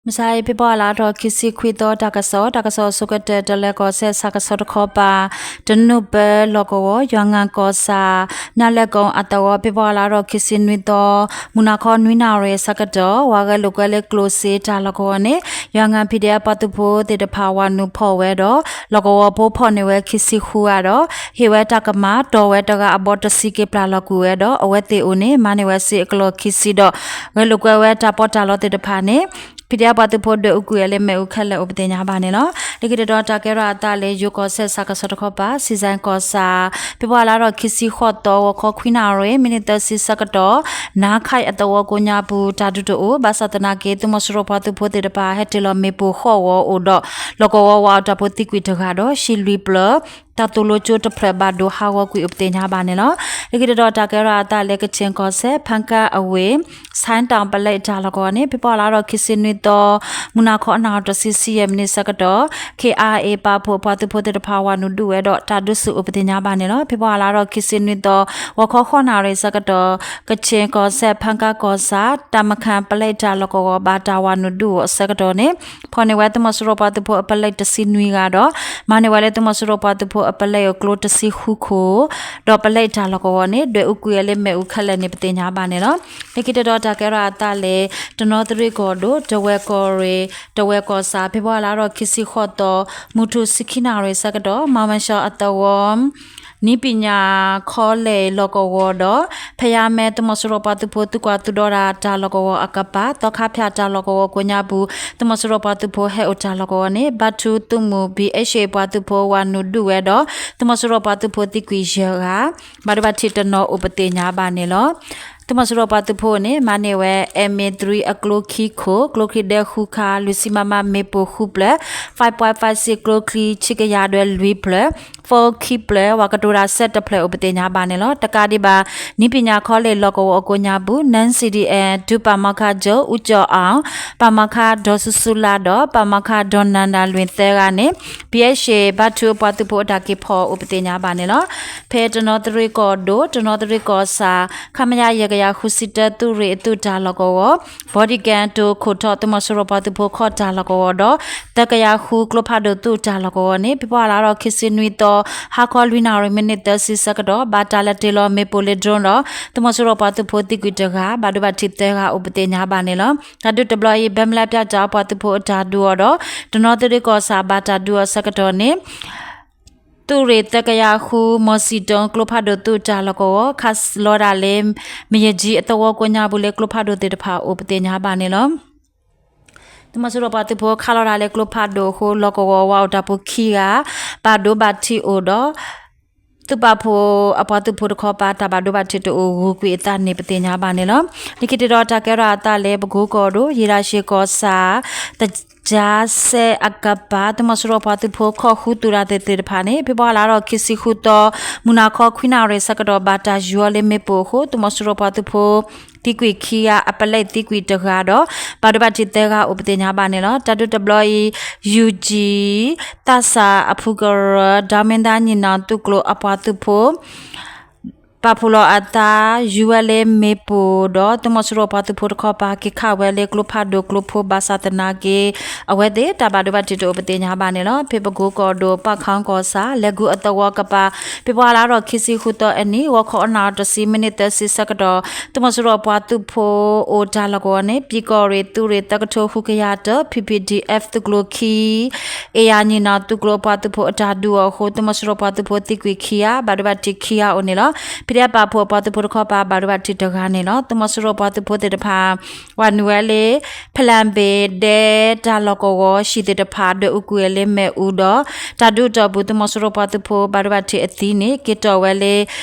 မုၢ်ဆါအံၤ ဖ့ၤဘြူၤအါလါထီၣ်ခံဆံခွံသီ တၢ်ကစီၣ်, တၢ်ကစီၣ်အဆိကတၢၢ် တလဲၤကီၢ်စဲၣ် ဆၣ်ကဆီတခီပၤ, တနူၢ်ပၢလီၢ်ကဝီၤ ယွၤငၣ်ကီၢ်ဆၣ် နၢ်လဲၢ်ကိအသဝီ ဖ့ၤဘြူၤအါလါထီၣ်ခံဆံနွံသီ မုၢ်နၤခီနွံနၣ်ရံၣ်အဆၢကတီၢ် ဝၤဂဲၤလိာ်ကွဲလၢကျိၣ်စ့တၢ်လီၢ်ကဝီၤန့ၣ် ယွၤငၣ် PDF ပှၤသုးဖိသ့ၣ်တဖၣ် ဝၤနုာ်ဖီၣ်ဝဲဒီး လီၢ်ကဝီၤဖိဖီၣ်န့ၢ်ဝဲခံဆံဃုဂၤဒီး ဟ့ၣ်ဝဲတၢ်ကမၣ် တီၢ်ဝဲတဂၤအဘီတဆံက့ၤပျၢ်လီၤကွံာ်ဝဲဒီး အဝဲသ့ၣ်အိၣ်န့ၣ် မၤန့ၢ်ဝဲစ့အကလီၢ်ခံဆံဒီး ဂဲၤလိာ်ကွဲဝဲတၢ်ပီးတၢ်လီသ့ၣ်တဖၣ်န့ၣ် ဖံးဒဲးပှၤသုးဖိဒွဲၣ်အူကွံာ်အလၢမ့ၣ်အူခဲလၢာ်အိၣ်ပသ့ၣ်ညါဘၣ်န့ၣ်လီၤ. လၢခံတတီၤတၢ်ကဲထီၣ်အသးလၢယိၤကီၢ်စဲၣ်ဆၣ်ကဆီတခီပၤ စံၣ်စဲၣ်ကီၢ်ဆၣ် ဖ့ၤဘြူၤအါလါထီၣ်ခံဆံဃိးသီ ဂီၤခီခွံနၣ်ရံၣ် မံးနံးသၢဆံဆၢကတီၢ် နါခၢၣ်အသဝီကိးညါပူၤ တၢ်ဒုးတအိၣ် ဘၣ်ဆၣ်သနာ်က့ သုးမီၤစိရိၤပှၤသုးဖိသ့ၣ်တဖၣ် ဟဲတ့ၢ်လီၤမ့ၣ်ပိၢ်ဃီၣ်ဂီၤအိၣ်ဒီး လီၢ်ကဝီၤဝၤအီၣ်တၢ်ဖိသံကွံာ်တဂၤဒီး ဟံၣ်လွံၢ်ဖျၢၣ် တၢ်သိၣ်လိကၠိတဖျၢၣ်ဘၣ်ဒိဟးဂီၤကွံာ်အိၣ်ပသ့ၣ်ညါဘၣ်န့ၣ်လီၤ. လၢခံတတီၤတၢ်ကဲထီၣ်အသးလၢကခၠ့ၣ်ကီၢ်စဲၣ် ဖၣ်ကၣ်အဝ့ၢ် ဆၣ်တီၣ်ပလဲတၢ်လီၢ်ကဝီၤန့ၣ် ဖ့ၤဘြူၤအါလါထီၣ်ခံဆံနွံသီ မုၢ်နၤခီအနၣ်ရံၣ်တဆံဆံယဲၢ်မံးနံးဆၢကတီၢ် KIA ပာ်ဖှိၣ်အပှၤသုးဖိသ့ၣ်တဖၣ်ဝၤနုာ်ဒုးဝဲဒီး တၢ်ဒုးဆူၣ်အိၣ်ပသ့ၣ်ညါဘၣ်န့ၣ်လီၤ. ဖ့ၤဘြူၤအါလါထီၣ်ခံဆံနွံသီ ဂီၤခီဃိးနၣ်ရံၣ်ဆၢကတီၢ် ကခၠ့ၣ်ကီၢ်စဲၣ် ဖၣ်ကၣ်ကီၢ်ဆၣ် တၢ်မခၣ်ပလဲတၢ်လီၢ်ကဝီၤ ဘၣ်တၢ်ဝၤနုာ်ဒုးအီၤအဆၢကတီၢ်န့ၣ် ဖီၣ်န့ၢ်ဝဲသုးမီၤစိရိၤပှၤသုးဖိအပလဲတဆံနွံဂၤဒီး မၤန့ၢ်ဝဲလၢသုးမီၤစိရိၤပှၤသုးဖိအပလဲအကျိတဆံဃုခိၣ် ဒီးပလဲတၢ်လီၢ်ကဝီၤန့ၣ် ဒွဲၣ်အူကွံာ်အလၢမ့ၣ်အူခဲလၢာ်န့ၣ် ပသ့ၣ်ညါဘၣ်န့ၣ်လီၤ. လၢခံတတီၤတၢ်ကဲထီၣ်အသးလၢ တနီသရံၣ်ကီၢ်ဒိၣ် တဝဲၢ်ကီၢ်ရ့ၣ် တဝဲၢ်ကီၢ်ဆၣ် ဖ့ၤဘြူၤအါလါထီၣ်ခံဆံဃိးသီ မုၢ်ထူၣ်ဆံခံနၣ်ရံၣ်ဆၢကတီၢ် မၤဝဲၡီအသဝီ နံၣ်ပၠၣ်ခီလဲၣ်လီၢ်ကဝီၤဒီး ဖယါမဲသုးမီၤစိရိၤပှၤသုးဖိသုကွၢ်သုးဒီတၢ်တၢ်လီၢ်ကဝီၤအကပၤ သီခါဖၠၣ်တၢ်လီၢ်ကဝီၤကိးညါပူၤ သုးမီၤစိရိၤပှၤသုးဖိဟဲအိၣ်တၢ်လီၢ်ကဝီၤန့ၣ် ဘါထုသူမုၣ် BHA ပှၤသုးဖိဝၤနုာ်ဒုးဝဲဒီး သုးမီၤစိရိၤပှၤသုးဖိသံကွံာ်ယဲၢ်ဂၤ ဘၣ်ဒိဘၣ်ထံးတနီၤအိၣ်ပသ့ၣ်ညါဘၣ်န့ၣ်လီၤ. သုးမီၤစိရိၤပှၤသုးဖိန့ၣ် မၤန့ၢ်ဝဲ MA three အကျိခံခိၣ် ကျိချံဒဲဃုခါ လွံၢ်ဆံ MM မ့ၣ်ပိၢ်ဃုဖျၢၣ် five point five six ကျိချံဆံကယၤဒွဲၣ်လွံၢ်ဖျၢၣ် four ခံဖျၢၣ် ဝၤကတိၤတၢ်ဆဲးတဖျၢၣ်အိၣ်ပသ့ၣ်ညါဘၣ်န့ၣ်လီၤ. တကးဒံးဘၣ် နံၣ်ပၠၣ်ခီလဲၣ်လီၢ်ကဝီၤအကိးညါပူၤ နၢၣ် CDM ဒုးပၢ်မီၤခါ ကၠိ အူကၠီအီၣ် ပၢ်မီၤခါ ဒီးစူစူလါဒီး ပၢ်မီၤခါ ဒီးနၢၣ်ဒၣ်လွံၢ်သၢဂၤန့ၣ် BHA ဘါထုအပှၤသုးဖိအတၢ်က့ၤဖီၣ်အိၣ်ပသ့ၣ်ညါဘၣ်န့ၣ်လီၤ. ဖဲတနီသရံၣ်ကီၢ်ဒိၣ် တနီသရံၣ်ကီၢ်ဆၣ် ခမရ ယဲၢ်ကယၤဃုဆံတၢ သုးရ့ၣ်အသုးတၢ်လီၢ်ကဝီၤ ဘီဒံကၣ်တိၤခိၣ်ထီၣ် သုးမီၤစိရိၤပှၤသုးဖိခီၣ်တၢ်လီၢ်ကဝီၤဒီး သၢကယၤဃုကျိဖးဒိၣ်သုးတၢ်လီၢ်ကဝီၤန့ၣ် ဖ့ၤဘြူၤအါလါထီၣ်ခံဆံနွံသီ ဟါခီလွံၢ်နၣ်ရံၣ် မံးနံးသၢဆံဆၢကတီၢ် ဘၣ်တၢ်လဲၤတ့ၢ်လီၤမ့ၣ်ပိၢ်လၢ drone ဒီး သုးမီၤစိရိၤပှၤသုးဖိသံကွံာ်တဂၤ ဘၣ်ဒိဘၣ်ထံးသၢဂၤအိၣ်ပသ့ၣ်ညါဘၣ်န့ၣ်လီၤ. တၢ်ဒုးတဘျီအံၤ ဘဲမလဲပၠၣ်တၢ်အပှၤသုးဖိအတၢ်ဒုးအီၤဒီး တနီသရံၣ်ကီၢ်ဆၣ်ဘၣ်တၢ်ဒုးအီၤဆၢကတီၢ်န့ၣ် သုးရ့ၣ်သၢကယၤဃု မီၤစံၣ်တိၤကျိဖးဒိၣ်သုးတၢ်လီၢ်ကဝီၤ ခးလီၤဒၣ်လၢ မယကၠံအသဝီကိးညါပူၤလၢကျိဖးဒိၣ်သ့ၣ်တဖၣ်အိၣ်ပသ့ၣ်ညါဘၣ်န့ၣ်လီၤ. သုးမီၤစိရိၤပှၤသုးဖိခးလီၤဒၣ်လၢကျိဖးဒိၣ်အဃိ လီၢ်ကဝီၤဝၤအိၣ်တၢ်ဖိခံဂၤ ဘၣ်ဒိဘၣ်ထံးအိၣ်ဒီး သုးပာ်ဖှိၣ်အပှၤသုးဖိတခီပၤ တၢ်ဘၣ်ဒိဘၣ်ထံးတအိၣ်ဂုၤကွံာ်အသးန့ၣ် ပသ့ၣ်ညါဘၣ်န့ၣ်လီၤ. လၢခံတတီၤတၢ်ကဲထီၣ်အသးလၢ ပကိကီၢ်ဒိၣ် ယ့ၣ်ဒၣ်ရှ့ၣ်ကီၢ်ဆၣ် သကြားစဲအကပၤ သုးမီၤစိရိၤပှၤသုးဖိခီၣ်ဃုသူၣ်တၢ်သ့ၣ်တဖၣ်န့ၣ် ဖ့ၤဘြူၤအါလါထီၣ်ခံဆံဃုသီ မုၢ်နၤခီခွံနၣ်ရံၣ်ဆၢကတီၢ် ဘၣ်တၢ်ယူၤအီၤလၢမ့ၣ်ပိၢ်အဃိ သုးမီၤစိရိၤပှၤသုးဖိ သံကွံာ်ခံဂၤ အပလဲသံကွံာ်တဂၤဒီး ဘၣ်ဒိဘၣ်ထံးသၢဂၤအိၣ်ပသ့ၣ်ညါဘၣ်န့ၣ်လီၤ. တၢ်ဒုးတဘျီအံၤ ယူၢ်ကၠံ သးစၢ်အဖုကရၢ ဒီမ့ၢ်သါညီၣ်နီၣ်သုးကျိၤအပှၤသုးဖိ ပာ်ဖှိၣ်လီၤအသး ယူၤဝဲလၢမ့ၣ်ပိၢ်ဒီး သုးမီၤစိရိၤပှၤသုးဖိတခီပၤ က့ၤခးဝဲလၢကျိဖးဒိၣ်ကျိဖိ ဘၣ်ဆၣ်သနာ်က့ အဝဲသ့ၣ်တၢ်ဘၣ်ဒိဘၣ်ထံးတအိၣ်ပသ့ၣ်ညါဘၣ်န့ၣ်လီၤ. ဖဲပကိကီၢ်ဒိၣ် ပၣ်ခၣ်ကီၢ်ဆၣ် လဲၤကူအသဝီကပၤ ဖဲပှၤလါထီၣ်ခံဆံဃုသီအနံၤ ဂီၤခီအနၣ်တဆံ မံးနံးသၢဆံဆၢကတီၢ် သုးမီၤစိရိၤပှၤသုးဖိအိၣ်တၢ်လီၢ်ကဝီၤန့ၣ် ပံၤကီၢ်ရ့ၣ်သုးရ့ၣ် သၢကထိဃုကယၤတၢ PPDF သုးကျိၤခံ အ့ၣ်ယၣ်ညီၣ်နီၣ်သုးကျိၤအပှၤသုးဖိအတၢ်ဒုးအီၤအဃိ သုးမီၤစိရိၤပှၤသုးဖိသံကွံာ်ခံဂၤ ဘၣ်ဒိဘၣ်ထံးခံဂၤအိၣ်န့ၣ်လီၤ. PDF ပာ်ဖှိၣ်အပှၤသုးဖိတခီပၤ ဘၣ်ဒိဘၣ်ထံးတဂၤန့ၣ်လီၤ. သုးမီၤစိရိၤပှၤသုးဖိသ့ၣ်တဖၣ် ဝၤနုာ်ဝဲလၢ ဖလၣ်ဘ့ၣ်ဒဲတၢ်လီၢ်ကဝီၤ ဟံၣ်သ့ၣ်တဖၣ် ဒွဲၣ်အူကွံာ်အလၢမဲာ်အူဒီး တၢ်ဒုးတီၢ်ပူၤ သုးမီၤစိရိၤပှၤသုးဖိ ဘၣ်ဒိဘၣ်ထံးအသံန့ၣ် က့ၤတီၢ်ဝဲလၢ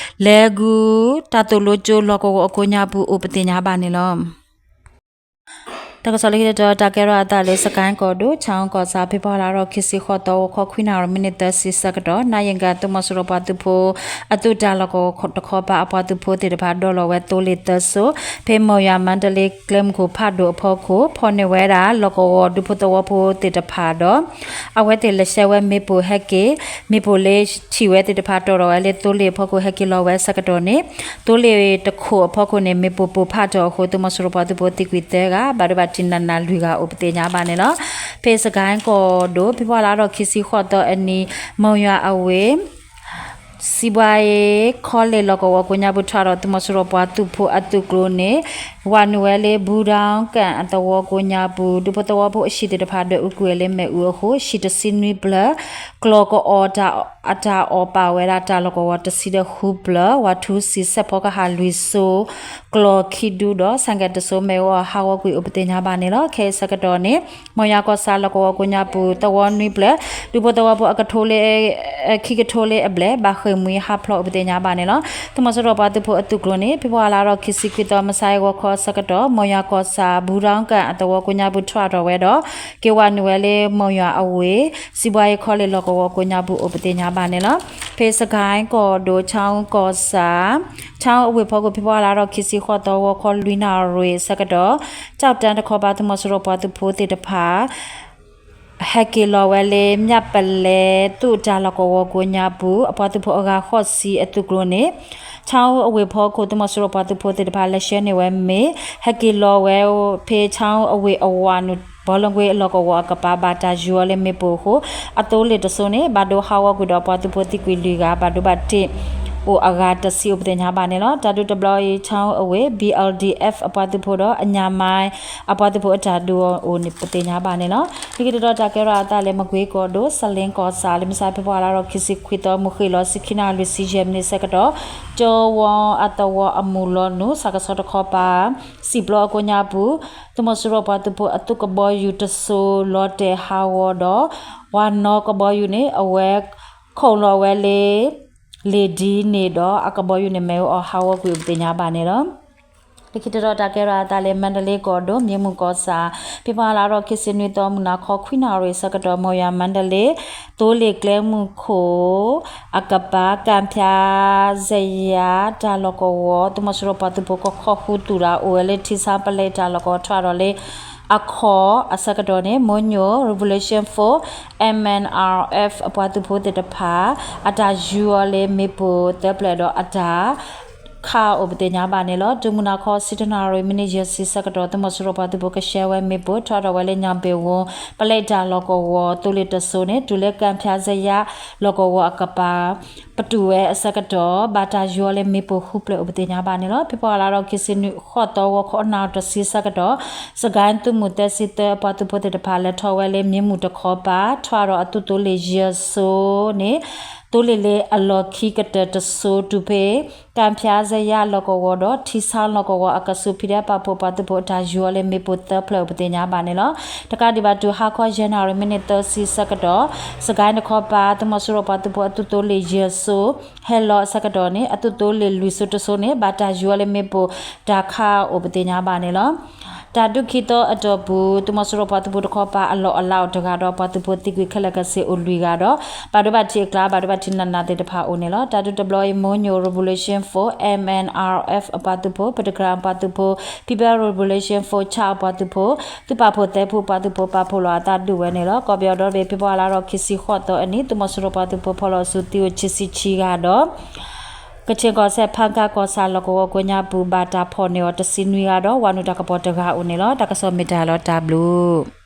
လဲၤကူ တၢ်သိၣ်လိကၠိလီၢ်ကဝီၤအကိးညါပူၤအိၣ်ပသ့ၣ်ညါဘၣ်န့ၣ်လီၤ. တၢ်ကစီၣ်လၢခံတတီၤ တၢ်ကဲထီၣ်အသးလၢ စကဲၣ်ကီၢ်ဒိၣ် ဆၣ်ကီၢ်ဆၣ် ဖဲပှၤလါထီၣ်ခံဆံဃိးသီ ဂီၤခီခွံနၣ်ရံၣ် မံးနံးသၢဆံဆၢကတီၢ် နၢ်ယ့ၣ်ကၣ် သုးမီၤစိရိၤပှၤသုးဖိ အသုးတၢ်လီၢ်ကဝီၤတခီပၤအပှၤသုးဖိသ့ၣ်တဖၣ် ဒိးလီၤဝဲသိလ့ၣ်သၢစိ ဖဲမိၢ်ယွၤမါတလ့ကျဲမုၢ်ခိၣ်ဖးဒိၣ်အဖီခိၣ် ဖီၣ်န့ၢ်ဝဲဒၣ် လီၢ်ကဝီၤဒူဖိသဝီဖိသ့ၣ်တဖၣ်ဒီး အဝဲသ့ၣ်လဲၤဆှၢဝဲမ့ၣ်ပိၢ်ဟဲက့ၤ မ့ၣ်ပိၢ်လၢထံၣ်ဝဲသ့ၣ်တဖၣ် တီၢ်ထီၣ်ဝဲလၢသိလ့ၣ်အဖီခိၣ် ဟဲက့ၤလီၤဝဲဆၢကတီၢ်န့ၣ် သိလ့ၣ်တခိၣ်အဖီခိၣ်န့ၣ် မ့ၣ်ပိၢ်ပိၢ်ဖးထီၣ်အဃိ သုးမီၤစိရိၤပှၤသုးဖိသံကွံာ်သၢဂၤ ဘၣ်ဒိဘၣ် ဘၣ်ဒိဘၣ်ထံးနးနးလွံၢ်ဂၤအိၣ်ပသ့ၣ်ညါဘၣ်န့ၣ်လီၤ. ဖဲစကဲၣ်ကီၢ်ဒိၣ် ဖဲဖ့ၤလါထီၣ်ခံဆံဃိးသီအနံၤ မုံယွၤအဝ့ၢ် စံးဘှါအ့ ခီလ့ၣ်လီၢ်ကဝီၤကိးညါပူၤ ထီၣ်ဒီးသုးမီၤစိရိၤပှၤသုးဖိအသုးကျိၤန့ၣ် ဝၤနုာ်ဝဲလၢ ဘူဒီကၣ်အသဝီကိးညါပူၤ ဒူဖိသဝီဖိအဟံၣ်သ့ၣ်တဖၣ် ဒွဲၣ်အူကွံာ်ဝဲလၢမ့ၣ်အူအဃိ ဟံၣ်တဆံနွံဖျၢၣ် ကျီၢ်ကအီၣ် အတၢ်အီၣ်ပာ်ဝဲဒၣ်တၢ်လီၢ်ကဝီၤတဆံဒီးဃုဖျၢၣ် ဝၤထူစံာ် စဲးဖီကဟၣ်လွံၢ်စိ ကျီၢ်ခံဒူဒီး ဆၣ်ကဲၣ်တစိၤ မ့ၣ်အူအီၣ်ဟးဂီၤကွံာ်အိၣ်ပသ့ၣ်ညါဘၣ်န့ၣ်လီၤ. ခဲအံၤဆၢကတီၢ်န့ၣ် မုံယွၤကီၢ်ဆၣ်လီၢ်ကဝီၤကိးညါပူၤ သဝီနွံဖျၢၣ် ဒူဖိသဝီဖိအကထိလၢ ခံကထိလၢအဘျဲၣ် ဘၣ်ဃ့ၢ်မှံဟးဖျိးအိၣ်ပသ့ၣ်ညါဘၣ်န့ၣ်လီၤ. သုးမီၤစိရိၤပှၤသုးဖိအသုးကျိၤန့ၣ် ဖဲဖ့ၤလါထီၣ်ခံဆံခွံသီ မုၢ်ဆါအဂီၤခီအဆၢကတီၢ် မုံယွၤကီၢ်ဆၣ် ဘူဒီကၣ်အသဝီကိးညါပူၤ ထီၣ်ထီၣ်ဝဲဒီး က့ၤဝၤနုာ်ဝဲလၢ မုံယွၤအဝ့ၢ် စံးဘှါအ့ ခီလ့ၣ်လီၢ်ကဝီၤကိးညါပူၤအိၣ်ပသ့ၣ်ညါဘၣ်န့ၣ်လီၤ. ဖဲစကဲၣ်ကီၢ်ဒိၣ် ခၠၣ်အူကီၢ်ဆၣ် ခၠၣ်အူအဝ့ၢ်ဖီခိၣ် ဖဲဖ့ၤလါထီၣ်ခံဆံဃိးသီ ဂီၤခီလွံၢ်နၣ်ရံၣ်အဆၢကတီၢ် ကၠီၣ်တဲၣ်တခီပၤ သုးမီၤစိရိၤပှၤသုးဖိသ့ၣ်တဖၣ် ဟဲက့ၤလီၤဝဲလၢ မၠၣ်ပလဲ သုးတၢ်လီၢ်ကဝီၤကိးညါပူၤ အပှၤသုးဖိအဂၤဃိးဆံအသုးကျိၤန့ၣ် ခၠၣ်အူအဝ့ၢ်ဖီခိၣ် သုးမီၤစိရိၤပှၤသုးဖိသ့ၣ်တဖၣ် လဲၤဆှၢန့ၢ်ဝဲမ့ၣ် ဟဲက့ၤလီၤဝဲဖဲခၠၣ်အူအဝ့ၢ်အဝၤနုာ် ဘီလီကွ့အလီၢ်ကဝီၤအကပၤ ဘၣ်တၢ်ယူၤအီၤလၢမ့ၣ်ပိၢ်အဃိ အသိလ့ၣ်တစိၤန့ၣ် ဘၣ်ဒိဟးဂီၤကွံာ်ဒီးပှၤသုးဖိသံကွံာ်လွံၢ်ဂၤ ဘၣ်ဒိဘၣ်ထံးအိၣ်အဂၤတဆံအိၣ်ပသ့ၣ်ညါဘၣ်န့ၣ်လီၤ. တၢ်ဒုးတဘျီအံၤ ခၠၣ်အူအဝ့ၢ် ဘံၣ်အၣ်လ်ဒံၣ်အၣ်ဖျ် အပှၤသုးဖိဒီး အညၣ်မါ အပှၤသုးဖိအတၢ်ဒုးအီၤအိၣ်န့ၣ် ပသ့ၣ်ညါဘၣ်န့ၣ်လီၤ. လၢခံတတီၤတၢ်ကဲထီၣ်အသးလၢ မကွ့ကီၢ်ဒိၣ် စလ့ကီၢ်ဆၣ် လၢမုၢ်ဆါဖဲဖ့ၤလါထီၣ်ခံဆံခွံသီ မုၢ်ဃ့ၢ်လီၤ ဆံခံနၣ်ရံၣ်လွံၢ်ဆံယဲၢ်မံးနံးအဆၢကတီၢ် ကၠီဝီအသဝီအမုၢ်လီၤနုာ် စးကဆီတခီပၤ စံၣ်ပျီအကိးညါပူၤ သုးမီၤစိရိၤပှၤသုးဖိအသုးကဘီယူၤတစိၤ လီၤတဲာ်ဟးဂီၤဒီး ပှၤနီၣ်ကဘီယူၤန့ၣ် အဝဲ ခိးလီၤဝဲလၢ လ့ၣ်ဒ်န့ၣ်ဒီး အကဘီယူၤန့ၣ် မ့ၣ်အူအီၣ်ဟးဂီၤကွံာ်အိၣ်ပသ့ၣ်ညါဘၣ်န့ၣ်လီၤ. လၢခံတတီၤတၢ်ကဲထီၣ်အသးလၢ မါဒလ့ကီၢ်ဒိၣ် မၠ့မုၢ်ကီၢ်ဆၣ် ဖဲဖ့ၤလါထီၣ်ခံဆံနွံသီ မုၢ်နၤခီခွံနၣ်ရံၣ်အဆၢကတီၢ် မုံယွၤမါဒလ့ သိလ့ၣ်ကျဲမုၢ်ခိၣ် အကပၤ ကၣ်ဖၠါ စယါ တၢ်လီၢ်ကဝီၤ သုးမီၤစိရိၤပှၤသုးဖိကခီဃုာ်သူၣ်တၢ်အိၣ်ဝဲလၢ ထံဆါပလဲတၢ်လီၢ်ကဝီၤ ထီၣ်ဒီးလၢ အခီၣ်အဆၢကတီၢ်န့ၣ် မိညိၣ် Revolution Force M N R F အပှၤသုးဖိသ့ၣ်တဖၣ် အတၢ်ယူၤအီၤလၢမ့ၣ်ပိၢ်သၢဖျၢၣ်ဒီးအတၢ် ခးအိၣ်ပသ့ၣ်ညါဘၣ်န့ၣ်လီၤ. တုၤမုၢ်နၤခီဆံတနၣ်ရံၣ် မံးနံးယဲၢ်ဆံဆၢကတီၢ် သုးမီၤစိရိၤပှၤသုးဖိကရှဲဝဲမ့ၣ်ပိၢ် ထီၣ်ဒီးဝဲလၢညၣ်ဘ့ၣ်ဝူ ပလဲတၢ်လီၢ်ကဝီၤ သိလ့ၣ်တစိၤန့ၣ် တုၤလၢကၣ်ဖၠါစယါ လီၢ်ကဝီၤအကပၤ ပတုာ်ဝဲအဆၢကတီၢ် ဘၣ်တၢ်ယူၤအီၤလၢမ့ၣ်ပိၢ်ဃုဖျၢၣ်အိၣ်ပသ့ၣ်ညါဘၣ်န့ၣ်လီၤ. ဖဲဖ့ၤလါထီၣ်ခံဆံနွံ ဃိးသီ ဂီၤခီနၣ်ရံၣ်တဆံဆၢကတီၢ် စကဲၣ်သုးမုၢ်သၢဆံသၢ အပှၤသုးဖိသ့ၣ်တဖၣ် လဲၤထီၣ်ဝဲလၢမ့ၣ်မုၢ်တခီပၤ ထီၣ်ဒီးအသုးသိလ့ၣ်ယဲၢ်စိၤန့ၣ် သိလ့ၣ်လၢအလီၢ်ခံကတၢၢ်တစိၤ တုၤဖဲ ကၣ်ဖၠါစယါလီၢ်ကဝီၤဒီး ထံဆါလီၢ်ကဝီၤအကဆူး ဖံးဒဲးပာ်ဖှိၣ်ပှၤသုးဖိအတၢ်ယူၤအီၤလၢ မ့ၣ်ပိၢ်သၢဖျၢၣ်အိၣ်ပသ့ၣ်ညါဘၣ်န့ၣ်လီၤ. တကးဒံးဘၣ် တုၤဟါခီယဲၢ်နၣ်ရံၣ် မံးနံးသၢဆံဆၢကတီၢ် စကဲၣ်တခီပၤ သုးမီၤစိရိၤပှၤသုးဖိအသုးသိလ့ၣ်ယဲၢ်စိၤ ဟဲလီၤအဆၢကတီၢ်န့ၣ် အသုးသိလ့ၣ်လွံၢ်စိၤတစိၤန့ၣ် ဘၣ်တၢ်ယူၤအီၤလၢမ့ၣ်ပိၢ်တၢ်ခးအိၣ်ပသ့ၣ်ညါဘၣ်န့ၣ်လီၤ. တၢ်ဒုးခံသီအတီၢ်ပူၤ သုးမီၤစိရိၤပှၤသုးဖိတခီပၤအလီၢ်အလၤအိၣ်တဂၤဒီး ပှၤသုးဖိသံကွံာ်ခဲလၢာ်ကဆ့အိၣ်လွံၢ်ဂၤဒီး ဘၣ်ဒိဘၣ်ထံးအကျါ ဘၣ်ဒိဘၣ်ထံးနးနးသ့ၣ်တဖၣ်အိၣ်န့ၣ်လီၤ. တၢ်ဒုးတဘျီအံၤ မိညိၣ် Revolution Force M N R F အပှၤသုးဖိ ပတကြၣ်ပှၤသုးဖိ People Revolution Force ဆၣ်အပှၤသုးဖိ သုးပာ်ဖှိၣ်သဲဖုပှၤသုးဖိပာ်ဖှိၣ်လီၤအသးဒုးဝဲန့ၣ်လီၤ. ကီၢ်ပယီၤဒီဘ့ၣ် ဖဲဖ့ၤလါထီၣ်ခံဆံဃိးသီအနံၤ သုးမီၤစိရိၤပှၤသုးဖိဖီၣ်လီၤစုသံအိၣ်ခံဆံခံဂၤဒီး ကခၠ့ၣ်ကီၢ်စဲၣ် ဖၣ်ကၣ်ကီၢ်ဆၣ်လီၢ်ကဝီၤကိးညါပူၤ ဘၣ်တၢ်ဖီၣ်န့ၢ်အီၤတဆံနွံဂၤဒီး ဝၤနုာ်တၢ်ကပီၤတဂၤအိၣ်န့ၣ်လီၤ. တၢ်ကစီၣ်မ့ၢ်တၢ်လီၤတၢ်ဘျုး